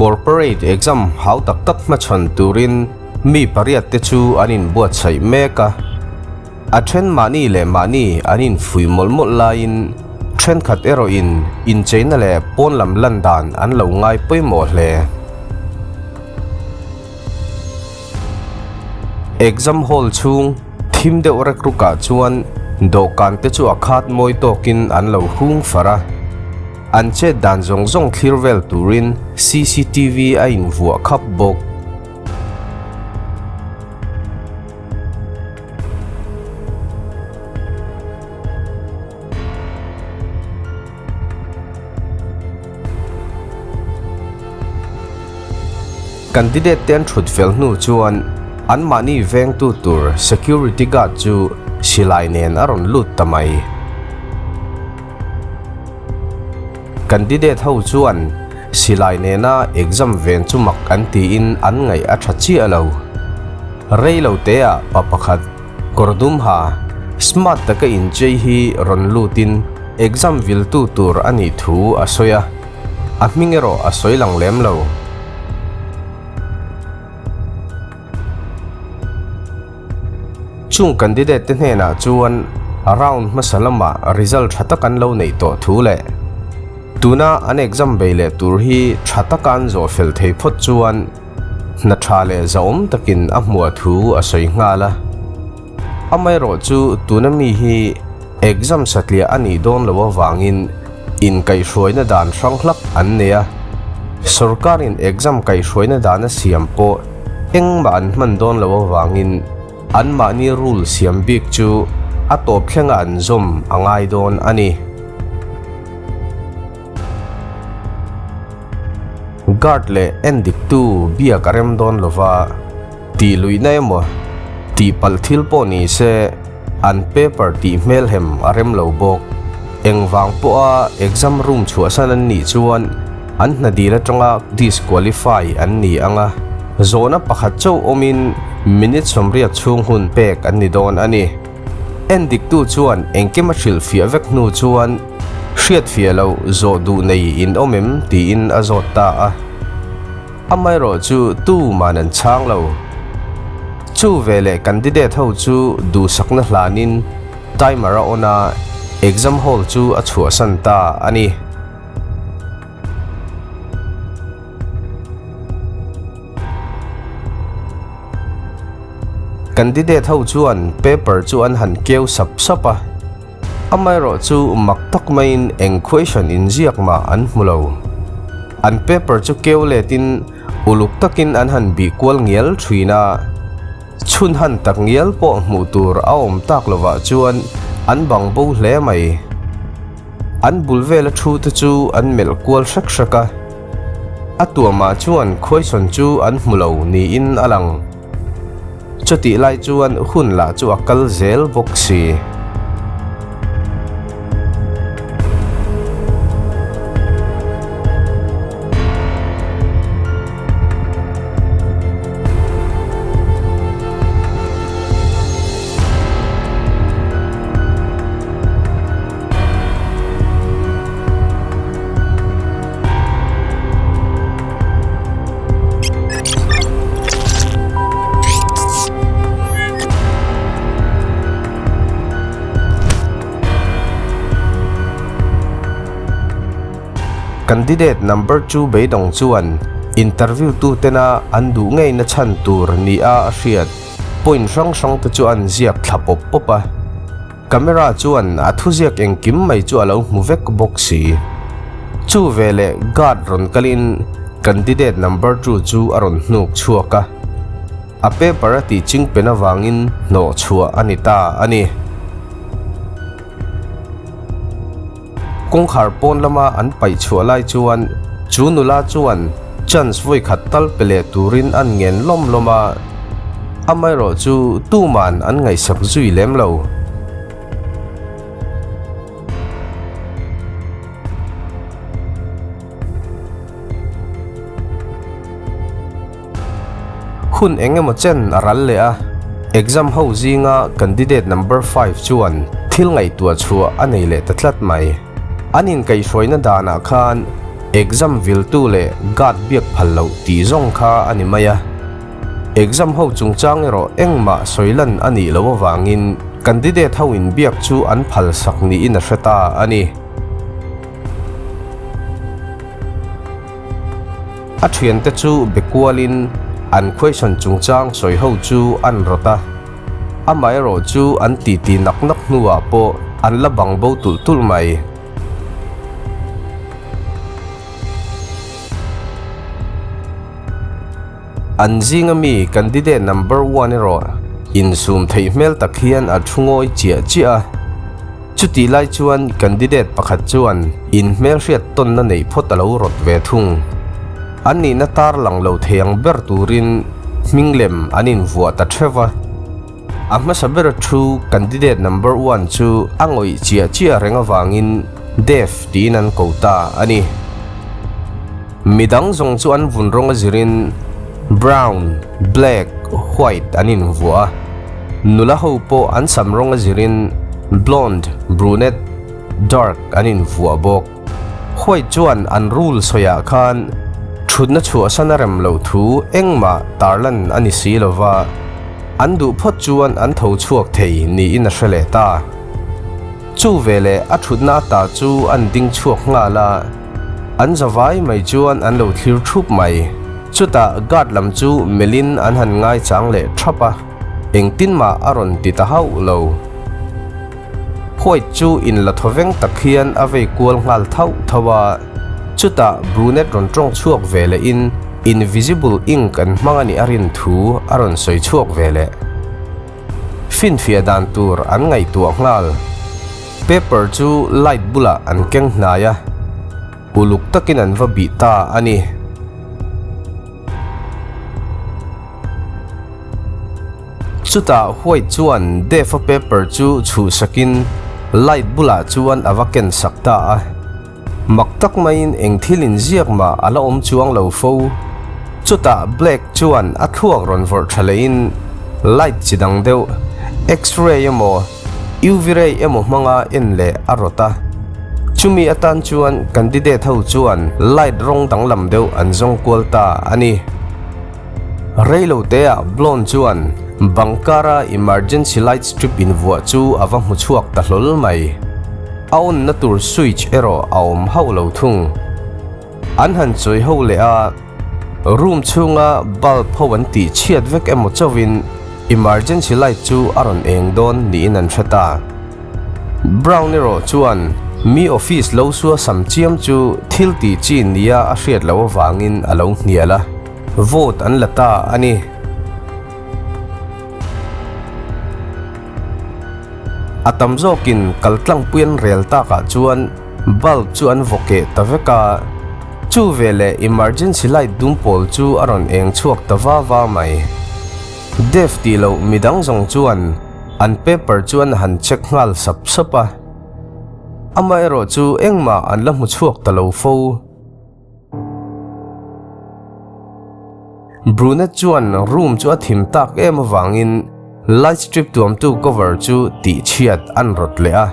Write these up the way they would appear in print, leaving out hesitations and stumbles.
Corporate exam hau tak tak hmachhawn turin mi pariat te chu an inbuatsaih mek a. A then mahni leh mahni an infuih mawlh mawlh laiin thenkhat erawhin incheina leh pawn lam lan dan an lo ngai pawimawh hle. Exam hall chhung thim deuh rek rukah chuan dawhkan te chu a khat mawi tawkin an lo hung far a. An chet dan zawng zawng thlir vel turin cctv a invuah khap bawk. Candidate te an thut fel hnu chuan anmahni vengtu tur security guard chu silai nen a rawn lut ta mai. Candidate ho chuan silai nena exam ven chu mak an tiin an ngaih a tha chiah lo. Rei lo teah pa pakhat kawr dum ha smart taka inchei hi rawn lutin exam viltu tur a nih thu a sawi a, a hming erawh a sawi lang lem lo. Chung candidate te hnenah chuan round hmasa lamah result tha tak an lo neih tawh thu leh tuna an exam bei leh tur hi tha taka an zawh fel thei phawt chuan hna tha leh zahawm takin a hmuah thu a sawi nghal a. Amaherawh chu tuna mi hi exam satliah a nih dawn loh avangin inkaihhruaina dan hrang hlak an nei a, sorkarin exam kaihhruaina dan a siam pawh Engmah an hman dawn loh avangin anmahni rule siam bik chu a tawp thlenga an zawm a ngai dawn a ni. Guard leh endiktu biak a rem dawn lova, tih luihna emaw tih palh thil pawh ni se an paper tih hmelhem a rem lo bawk. Engvang pawha exam room chhuahsan an nih chuan an hna dil atanga disqualify an ni ang a, zawhna pakhat chauh awmin minute 80 chhung hun pek an ni dawn a ni. Endiktu chuan engkim a hrilhfiah vek hnu chuan hriatfiah loh zawh duh nei in awm em tiin a zawt ta a. Amaherawh chu tuman an chhang lo. Chu veleh candidate ho chu duhsakna hlanin timer a on a, exam hall chu a chhuahsan ta a ni. Candidate ho chuan paper chu an han keu sap sap a, amaherawh chu mak tak maiin eng question inziak mah an hmu lo. An paper chu keu letin uluk takin an han bih kual ngial thin a, chhun han tak ngial pawh hmuh tur a awm tak lovah chuan an bang bo hle mai. An bul vela thu te chu an melh kual hrek hrek a, a tuamah chuan khuaisawn chu an hmu lo niin a lang. Chutih lai chuan hun lah chu a kal zel bawk si. Candidate number chu beidawng chuan interview tu tena an duh ngeina chhan tur nia a hriat point hrang hrang te chu an ziak thla pawp pawp a. Camera chuan a thuziak engkim mai chu a lo hmu vek bawk si. Chu veleh guard rawn kalin candidate number chu chu a rawn hnuk chhuak a. A paper a tih ching pen avangin hnawh chhuah a ni ta a ni. Kawngkhar pawn lama an paih chhuah lai chuan chu nula chuan chance vawi khat tal pe leh turin an ngen lawm lawm a, amaherawh chu tuman an ngaihsak zui lem lo. Hun eng emaw chen a ral leh a, exam ho zinga candidate number five chuan thil ngaihtuah chhuah a nei leh ta tlat mai. An inkaihhruaina danah khan Exam viltu leh guard biak phal loh tih zawng kha a ni mai a. Exam ho chungchang erawh engmah sawi lan a nih loh avangin candidate ho inbiak chu an phal sak niin a hre ta a ni. A thiante chu be kualin an question chungchang sawi ho chu an rawt a. Amaherawh chu an titi nak nak hnuah pawh an la bang bo tulh tulh mai. An zinga mi candidate number one erawh insum theih hmel tak hian a thu ngawi chiah chiah a. Chutih lai chuan candidate pakhat chuan in hmelhriat tawnna neih phawt a lo rawt ve thung. An nihna tar lang lo thei ang ber turin hming lem an invuah ta theuh a. A hmasa bera thu candidate number one chu a ngawih chiah chiah reng avangin Dev tiin an ko ta a ni. Midang zawng chu an vun rawng a zirin brown, black, white an invuah a. Nula ho pawh an sam rawng a zirin blonde, brunette, dark an invuah bawk. White chuan an rule sawiah khan thutna chhuahsan a rem loh thu engmah tarlan a ni si lova, an duh phawt chuan an tho chhuak thei niin a hre leh ta. Chu veleh a thutna ata chu an ding chhuak nghal a, an zavai mai chuan an lo thlir thup mai. Chutah guard lam chu melhin an han ngaichang leh thap a, engtin mah a rawn ti ta hauh lo. White chu in la thawveng tak hian a vei kual nghal thauh thauh a, chutah Brunette rawn tawng chhuak ve leh in invisible ink an hmang a nih a rin thu a rawn sawi chhuak ve leh. Finfiah dan tur an ngaihtuah nghal. Paper chu light bulah an keng hnai a, uluk takin an va bih ta a ni. Chutah White chuan Dave-a paper chu chhuhsakin light bulah chuan a va ken sak ta a. Mak tak maiin eng thil inziak mah a la awm chuang lo fo. Chutah Black chuan a thluak rawn vawrh tha lehin light chi dang deuh, X-ray emaw, UV ray emaw hmanga en leh a rawt a. Chumi atan chuan candidate ho chuan light rawng danglam deuh an zawng kual ta a ni. Reiloteah Blond chuan bang kara emergency light strip invuah chu a va hmu chhuak ta hlawl mai. A on na tur switch erawh a awm hauh lo thung. An han chawi ho leh a, room chhunga bulb ho an tih chhiat vek emaw chauhin emergency light chu a rawn eng dawn niin an hre ta. Brown erawh chuan mi office lo sua sam chiam chu thil tih chi nia a hriat loh avangin a lo hnial a, vote an la ta a ni. A tam zawkin kal tlangpui an rel takah chuan bulb chu an vaw keh ta vek a, chu veleh emergency light dum pawl chu a rawn eng chhuak ta va va mai. Dev tih loh midang zawng chuan an paper chu an han check nghal sap sap a, amaherawh chu engmah an la hmu chhuak ta lo fo. Brunette chuan room chu a thim tak em avangin light strip tuamtu cover chu tihchhiat an rawt leh a.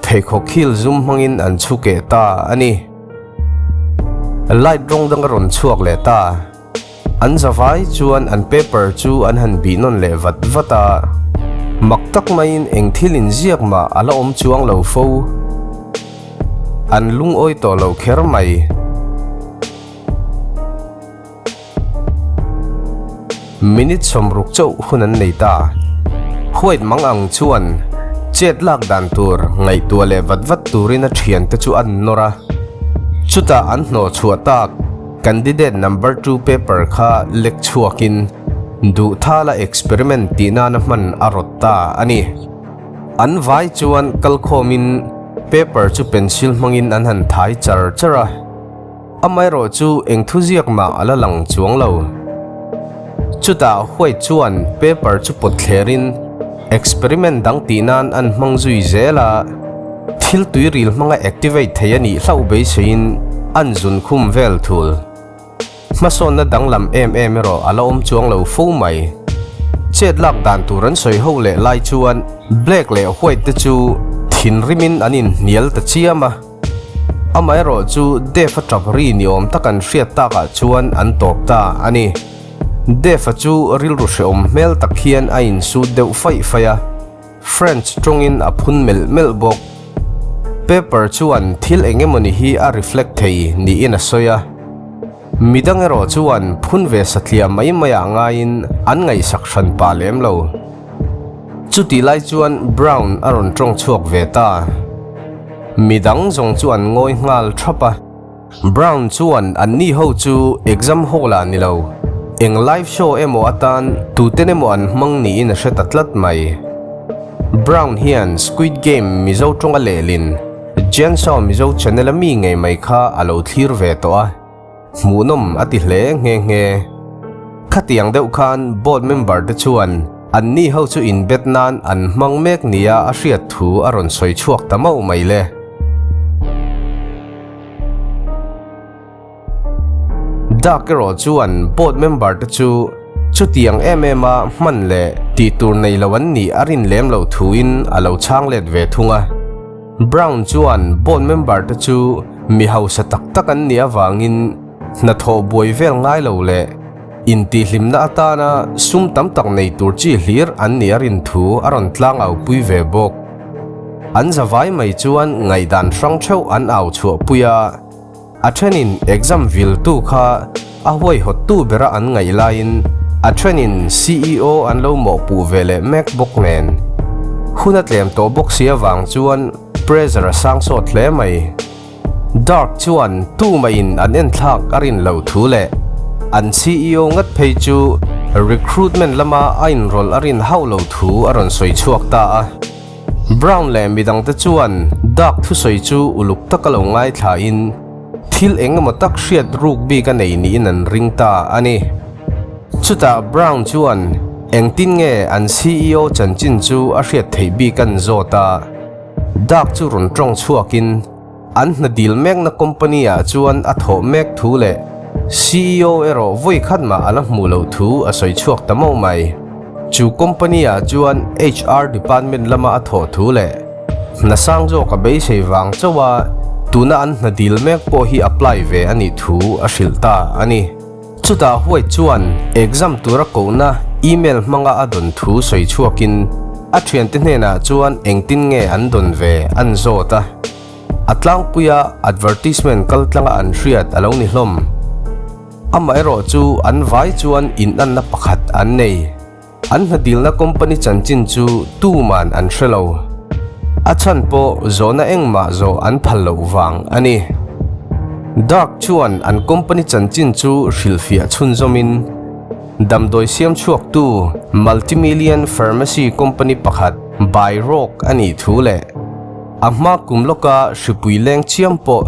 Pheikhawk heel zum hmangin an chhu keh ta a ni. Light rawng dang a rawn chhuak leh ta. An zavai chuan an paper chu an han bih nawn leh vat vat a. Mak tak maiin eng thil inziak mah a la awm chuang lo fo. An lungawi tawh lo kher mai. Minute 60 chauh hun an nei ta. White mang ang chuan chet lak dan tur ngaihtuah leh vat vat turin a thiante chu an nawr a. Chutah an hnawh chhuah tak candidate number two paper kha lek chhuakin duh thala experiment tih nana hman a rawt ta a ni. An vai chuan kalkhawmin paper chu pencil hmangin an han thai char char a. Amaherawh chu eng thuziak mah a la lang chuang lo. Chutah White chuan paper chu pawt thlerin experiment dang tih nan an hmang zui zel a, thil tuiril hmanga activate thei a nih hlauh beiseiin an zun khum vel thul. Hmasawnna danglam em em erawh a la awm chuang lo fo mai. Chet lak dan tur an sawi ho leh lai chuan Black leh White te chu thinrimin an inhnial ta chiam a. Amaherawhchu Dave-a tap ri ni awm tak an hriat takah chuan an tawp ta a ni. Dave-a chu rilru hrehawm hmel tak hian a insut deuh faih faih a, French tawngin a phun melh melh bawk. Paper chuan thil eng emawni hi a reflect thei niin a sawi a. Midang erawh chuan phun ve satliah mai maiah ngaiin an ngaihsak hran pah lem lo. Chutih lai chuan Brown a rawn tawng chhuak ve ta. Midang zawng chu an ngawi nghal thap a. Brown chuan anni ho chu exam hall ah ni lo, eng live show emaw atan tuten emaw an hmang niin a hre ta tlat mai. Brown hian Squid Game Mizo tawnga lehlin Jensaw Mizo channel a mi ngei mai kha a lo thlir ve tawh a, hmuhnawm a ti hle nghe nghe. Khatiang deuh khan board member te chuan anni ho chu inbet nan an hmang mek nia a hriat thu a rawn sawi chhuak ta mauh mai le. Dark erawh chuan board member te chu chutiang em em a hman leh tih tur nei lo an nih a rin lem loh thuin a lo chhang let ve thung a. Brown chuan board member te chu mi hausa tak tak an nih avangin hnathawh buai vel ngai lo leh intihhlimna atana sum tam tak nei tur chi hlir an nih a rin thu a rawn tlang au pui ve bawk. An zavai mai chuan ngaihdan hrang theuh an au chhuah pui a, a thenin exam viltu kha a huaihawttu bera an ngaih laiin a thenin ceo an lo mawhpuh ve leh mek bawk nen. Hun a tlem tawh bawk si avang chuan pressure a sang sawt hle mai. Dark chuan tumah-in an enthlak a rin loh thu leh an ceo ngat phei chu recruitment lama a inrawlh a rin hauh loh thu a rawn sawi chhuak ta a. Brown leh midangte chuan Dark thusawi chu uluk taka lo ngaithlain thil eng emaw tak hriat ruk bik a nei niin an ring ta a ni. Chutah Brown chuan engtin nge an ceo chanchin chu a hriat theih bik an zawt a. Dark chu rawn tawng chhuakin an hna dil mekna company ah chuan a thawh mek thu leh ceo erawh vawi khat mah a la hmuh loh thu a sawi chhuak ta mauh mai. Chu company ah chuan HR department lama a thawh thu leh hna sang zawk a beisei vang chauh a tuna an hna dil mek pawh hi apply ve a nih thu a hrilh ta a ni. Chutah White chuan exam tura kohna email hmanga a dawn thu sawi chhuakin a thiante hnenah chuan engtin nge an dawn ve an zawt a. A tlangpuia advertisement kal tlanga an hriat a lo ni hlawm. Amaherawh chu an vai chuan inanna pakhat an nei. An hnadilna company chanchin chu tuman an hre lo. A chhan pawh zawhna engmah zawh an phal loh vang a ni. Dark chuan an company chanchin chu hrilhfiah chhunzawmin damdawi siam chhuaktu multi-million pharmacy company pakhat Byrock a nih thu leh a hma kum lawka hripui leng chiam pawh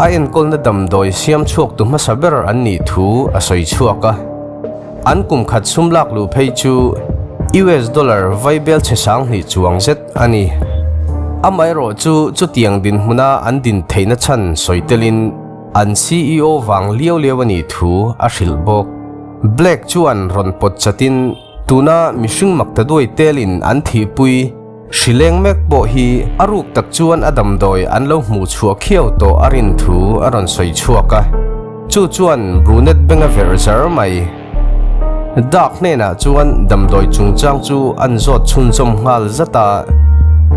a enkawlna damdawi siam chhuaktu hmasa ber an nih thu a sawi chhuak a. An kum khat sum lak luh phei chu US dollar vaibel chhe sanghnih chuang zet a ni. Amaherawh chu chutiang dinhmuna an din theihna chhan sawi telin an ceo vang liau liau a nih thu a hrilh bawk. Black chuan rawn pawt chatin tuna mihring mak ta duai telin an thihpui hrileng mek pawh hi a ruk tak chuan a damdawi an lo hmuh chhuah khiau tawh a rin thu a rawn sawi chhuak a, chu chuan Brunet beng a verh zar mai. Dark hnenah chuan damdawi chungchang chu an zawt chhunzawm nghal zat a,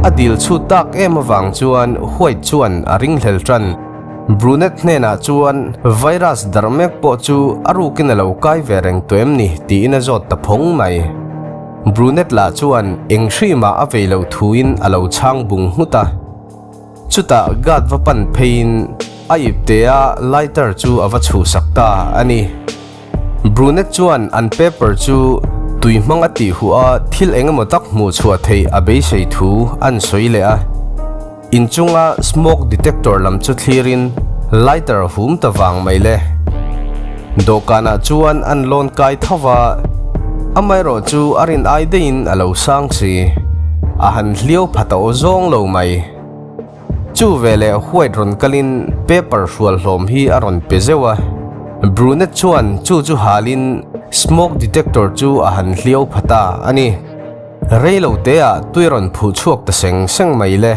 a dil chhut tak em avang chuan White chuan a ringhlel tan. Brunet hnenah chuan virus darh mek pawh chu a rukin a lo kai ve reng tawh em ni tiin a zawt ta phawng mai. Brunet lah chuan eng hrimah a vei loh thuin a lo chhang bung nghut a. Chutah guard va pan pheiin a iptea lighter chu a va chhuhsak ta a ni. Brunet chuan an paper chu tui hmang a tih huh a thil eng emaw tak hmuh chhuah theih a beisei thu an sawi leh a. Inchunga smoke detector lam chu thlirin lighter hum ta vang mai le. Dawhkanah chuan an lawn kai tho va, amaherawh chu a rin ai deihin a lo sang si. A han hliau pha ta aw zawng lo mai. Chu veleh White rawn kalin paper hrual hlawm hi a rawn pe zeuh a. Brunet chuan chu chu halin smoke detector chu a han hliau pha ta a ni. Rei lo teah tui rawn phuh chhuak ta seng seng mai le.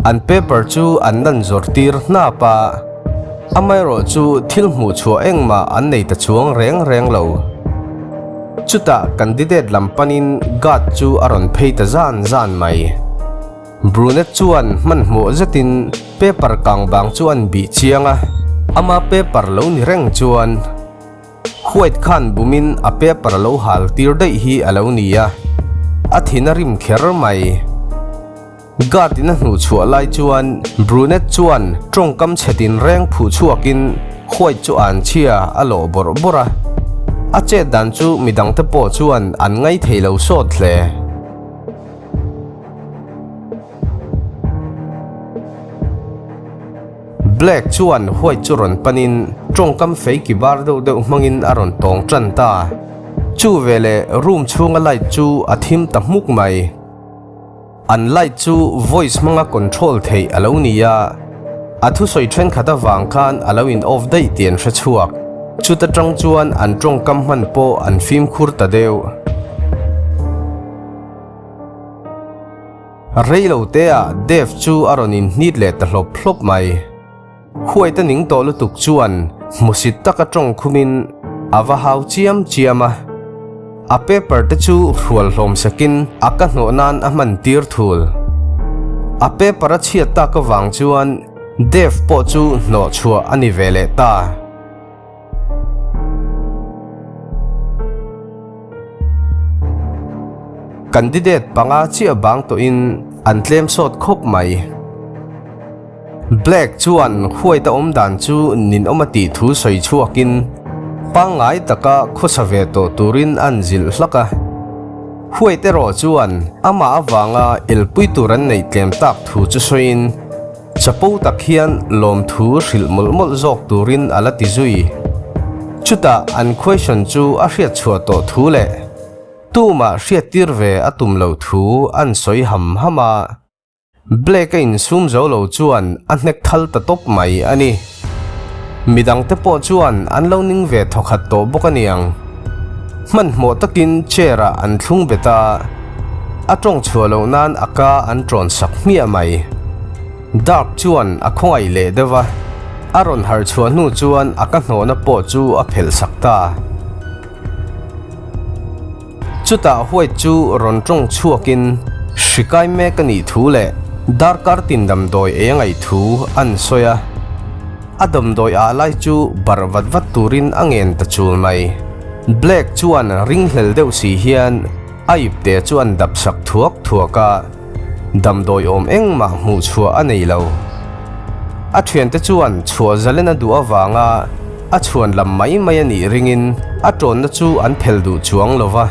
An paper chu an lan zawr tir hnap a, amaherawh chu thil hmuh chhuah engmah an nei ta chuang reng reng lo. Chutah candidate lam panin guard chu a rawn phei ta zan zan mai. Brunet chuan hmanhmawh zetin paper kang bang chu an bih chiang a, ama paper lo ni reng chuan White khan bumin a paper lo hal tir daih hi a lo ni a, a thin a rim kher mai. Guard in a hnuh chhuah lai chuan Brunet chuan tawngkam chhe tin reng phuh chhuakin White chu an chhia a lawh bawrh bawrh a, a chet dan chu midangte pawh chuan an ngaithei lo sawt hle. Black chuan White chu rawn panin tawngkam fei ki bar deuh deuh hmangin a rawn tawng tan ta. Chu veleh room chhunga light chu a thim ta hmuk mai. An light chu voice hmanga control theih a lo ni a, a thusawi thenkhat avang khan a lo in off daih tih an hre chhuak. Chuta tang chuan an tawngkam hman pawh an fimkhur ta deuh. Rei lo te ah Dev chu a rawn inhnit leh ta hlawp hlawp mai. Huaite ning tawh lutuk chuan hmusit taka tawng khumin a va hau chiam chiam a. A paper te chu hrual hlawm sakin a ka hnawh nan a hman tir thul. A paper a chhiat tak avang chuan Dev pawh chu hnawh chhuah a ni ve leh ta. Candidate panga chiah bang tawhin an tlem sawt khawp mai. Black chuan huaita awm dan chu ninawm a tih thu sawi chhuakin pangngai taka khawsa ve tawh turin an zilh hlak a. Huait erawh chuan amah avanga elpui tur an neih tlem tak thu chu sawiin, Chapo tak hian lawmthu hrilh mawlh mawlh zawk turin a la ti zui. Chutah an question chu a hriat chhuah tawh thu leh tumah hriattir ve a tum loh thu an sawi ham ham a. Blake a insum zo lo chuan a hnek thal ta tawp mai a ni. Midangte pawh chuan an lo ning ve thawkhat tawh bawk a niang. Hmanhmawh takin chair ah an thlung bet a. A tawng chhuah loh nan a ka an tawn sak hmiah mai. Dark chuan a khawngaih leh deuh a, a rawn harh chhuah hnu chuan a ka hnawhna pawh chu a phelh sak ta. Chutah White chu rawn tawng chhuakin hri kai mek a nih thu leh darkar tin damdawi ei a ngaih thu an sawi a. A damdawi ah lai chu barh vat vat turin a ngen ta chul mai. Black chuan ringhlel deuh si hian A ipte chu an dap sak thuak thuak a, damdawi awm engmah hmuh chhuah a nei lo. A thiante chuan chhuah zalen a duh avanga a chhuan lam mai mai a nih ringin a tawnna chu an phel duh chuang lo va.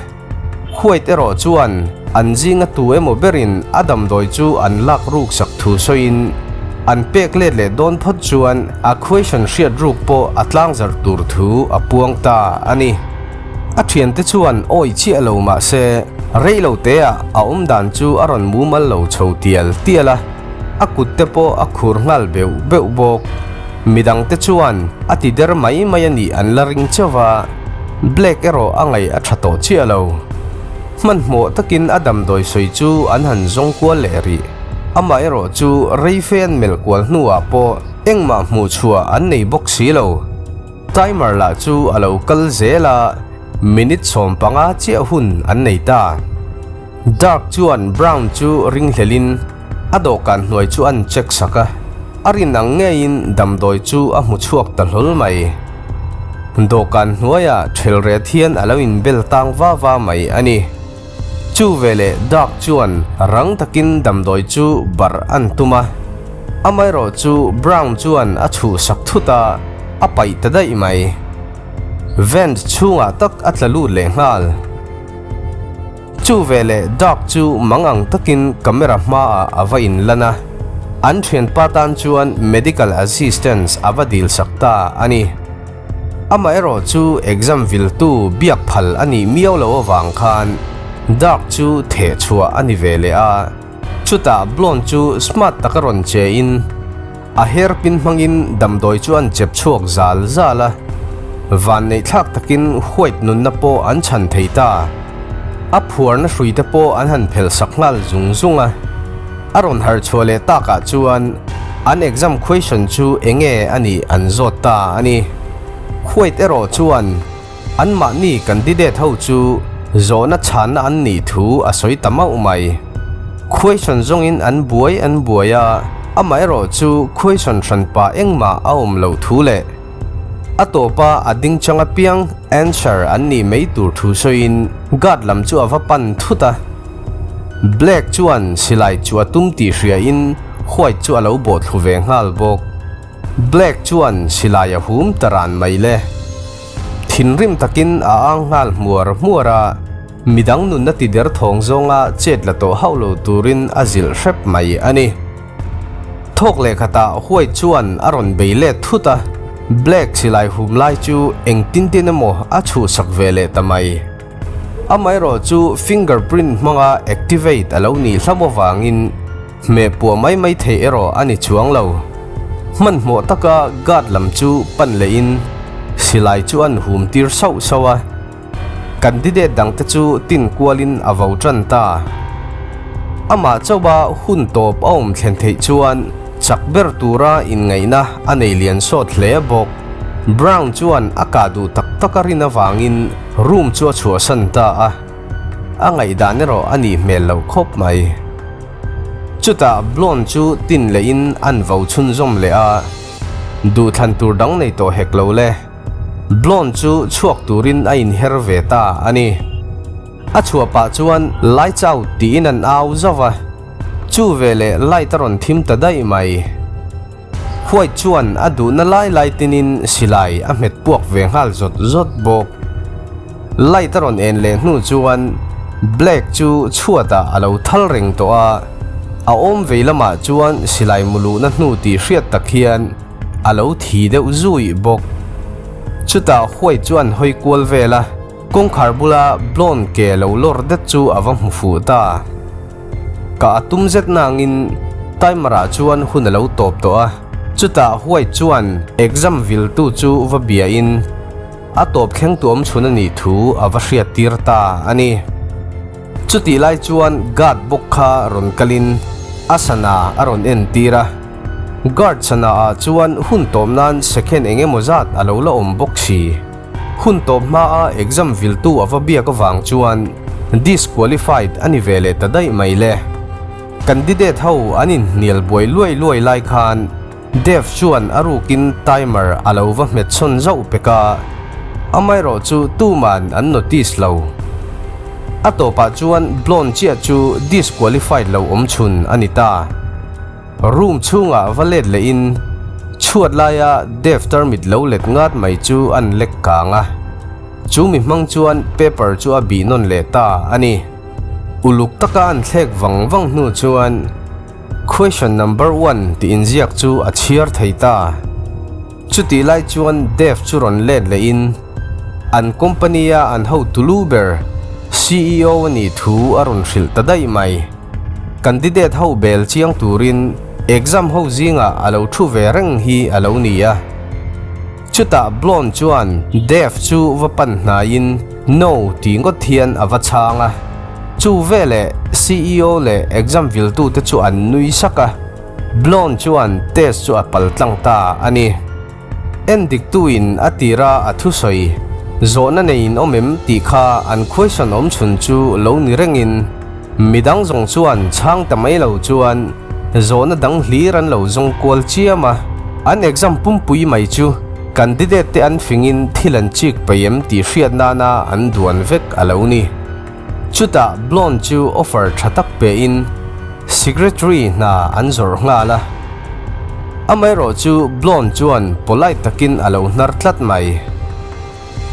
White erawh chuan an zinga tu emaw berin a damdawi chu an lak ruk sak thu sawiin an pek let leh dawn phawt chuan a question hriat ruk pawh a tlangzarh tur thu a puang ta a ni. A thiante chuan awi chiah lo mah se, rei lo teah a awm dan chu a rawn mumal lo chho tial tial a, a kut te pawh a khur nghal beuh beuh bawk. Midang te chuan a ti der mai mai a nih an la ring chauh va, Blake erawh a ngaih a tha tawh chiah lo. Hmanhmawh takin a damdawi sawi chu an han zawng kual leh rih. Amaherawh chu rei fe an melh kual hnuah pawh engmah hmuh chhuah an nei bawk si lo. Timer lah chu a lo kal zel a, minute 15 chiah hun an nei ta. Dark chuan Brown chu ringhlelin a dawhkan hnuai chu an check sak a, a rin ang ngeiin damdawi chu a hmu chhuak ta hlawl mai. Dawhkan hnuaiah ṭhelret hian a lo inbel tang va va mai a ni. Chu veleh Dark chuan rang takin damdawi chu barh an tum a, amaherawh chu Brown chuan a chhuhsak thut a, a paih ta daih mai. Vent chhungah tak a tla lut leh nghal. Chu veleh Dark chu mang ang takin camera hmaah a va inlan a, an thianpa tan chuan medical assistance a va dilsak ta a ni. Amaherawh chu exam viltu biak phal a nih miau loh avang khan Dark chu theh chhuah a ni ve leh a, chutah Blonde chu smart taka rawn che in a hairpin hmangin damdawi chu an chep chhuak zal zal a, vanneih thlak takin White nunna pawh an chhan thei ta. A phuarna hrui te pawh an han phelh sak nghal zung zung a. A rawn harh chhuah leh takah chuan an exam question chu enge a nih an zawt ta a ni. White erawh chuan anmahni candidate ho chu zawhna chhanna an nih thu a sawi ta mauh mai. Question zawngin an buai an buai a, amaherawh chu question hranpa engmah a awm loh thu leh A tawpa a ding chang apiang answer an nih mai tur thu sawiin guard lam chu a va pan thut a. Black chuan silai chu a tum tih hriain White chu a lo bawh thlu ve nghal bawk. Black chuan silai a hum ta ran mai le. Thinrim takin a ang nghal hmuar hmuar a, midang nunna ti der thawng zawnga chet la tawh hauh lo turin a zilh hrep mai a ni. Thawk leh khatah White chuan a rawn bei let thut a, Black silai hum lai chu engtin tin emaw a chhuhsak ve leh ta mai. Amaherawh chu finger print hmanga activate a lo nih hlauh avangin hmeh puah mai mai theih erawh a ni chuang lo. Hmanhmawh taka guard lam chu pan lehin silai chu an hum tir sauh sauh a. Candidate dangte chu tin kualin a vo tan ta. Amah chauha hun tawp a awm thlen theih chuan chak ber tura inngaihna a nei lian sawt hle bawk. Brown chuan a kah duh tak tak a rin avangin room chu a chhuahsan ta a, a ngaihdan erawh a nih hmel loh khawp mai. Chutah Blonde chu tin lehin an vo chhunzawm leh a, duhthlan tur dang nei tawh hek lo le. Blonde chu chhuak turin a inher ve ta a ni. A chhuah pah chuan Lights out tiin an au zauh a, chu veleh light a rawn thim ta daih mai. White chuan a duhna lai lai tinin silai a hmet puak ve nghal zawt zawt bawk. Light a rawn en leh hnu chuan Black chu chhuatah a lo thal reng tawh a, a awm vei lamah chuan silai mu luhna hnu tih hriat tak hian A lo thi deuh zui bawk. Chutah White chuan hawi kual vel a, kawngkhar bula Blonde ke lo lawr det chu a va hmu fuh ta. Ka a tum zet nangin timer ah chuan hun a lo tawp tawh a, chutah White chuan exam viltu chu va biain a tawp thleng tu awm chhun a nih thu a va hriat tir ta a ni. Chutih lai chuan guard bawk kha rawn kalin a sana a rawn en tir a. Guard sana ah chuan hun tawp nan second eng emaw zat a lo la awm bawk si. Hun tawp hma a exam viltu a va biak avang chuan disqualified a ni ve leh ta daih mai le. Candidate ho an inhnial buai luai luai lai khan Dev chuan a rukin timer a lo va hmet chhawn zauh pek a, amaherawh chu tuman an notice lo. A tawpah chuan Blonde chiah chu disqualified lo awm chhun a ni ta. Room chhungah va let lehin chhuat laia Dev tarmit lo let ngat mai chu an lek kang a, chu mi hmang chuan paper chu a bih nawn leh ta a ni. Uluk taka an thlek vang vang hnu chuan Question number one tih inziak chu a chhiar thei ta. Chutih lai chuan Dev chu rawn let lehin an company-a an hotu lu ber CEO a nih thu a rawn hrilh ta daih mai. Candidate ho bel chiang turin exam ho zingah a lo thu ve reng hi a lo ni a. Chutah Blonde chuan Dev chu va pan hnaiin No tih ngawt hian a va chhang a. Chu veleh CEO leh exam viltute chu an nui sak a. Blonde chuan test chu a pal tlang ta a ni. Endiktuin a tira a thusawi, Zawhna neiin awm em? tih kha an question awm chhun chu lo ni rengin, midang zawng chuan chhang ta mai lo chuan zawhna dang hlir an lo zawng kual chiam a. An exam pumpui mai chu candidate te an fingin thil an chik peih em tih hriat nana an duan vek a lo ni. Chutah Blonde chu offer tha tak pein secretary hna an zawrh nghal a. Amaherawh chu Blonde chuan polite takin a lo hnar tlat mai.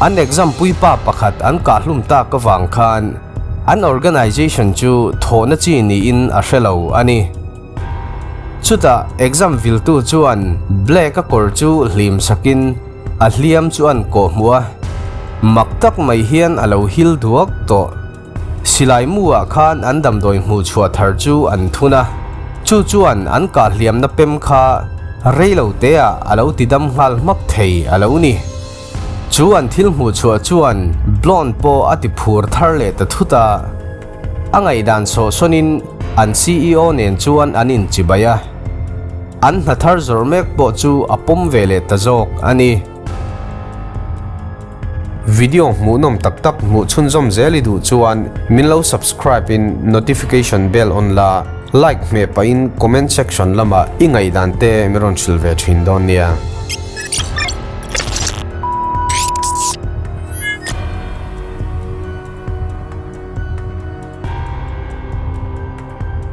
An exam puipa pakhat an kahhlum tak avang khan an organization chu thawhna chi niin a hre lo a ni. Chutah exam viltu chuan Black a kawr chu hlim sakin a hliam chu an kawh hmuh a, mak tak mai hian a lo hil duak tawh. Silai mu ah khan an damdawi hmuh chhuah thar chu an thun a, chu chuan an kah hliamna pem kha rei lo te ah a lo ti dam nghal hmak thei a lo ni. Chu an thil hmuh chhuah chuan Blonde pawh a ti phur thar leh ta thut a. A ngaihdan sawhsawnin An CEO nen chuan an inchibai a, an hna thar zawrh mek pawh chu a pawm ve leh ta zawk a ni. Video hmuhnawm tak tak hmuh chhunzawm zel i duh chuan min lo subscribe in notification bell on la, like hmeh pahin comment section lamah i ngaihdan te min rawn hrilh ve thin dawn nia.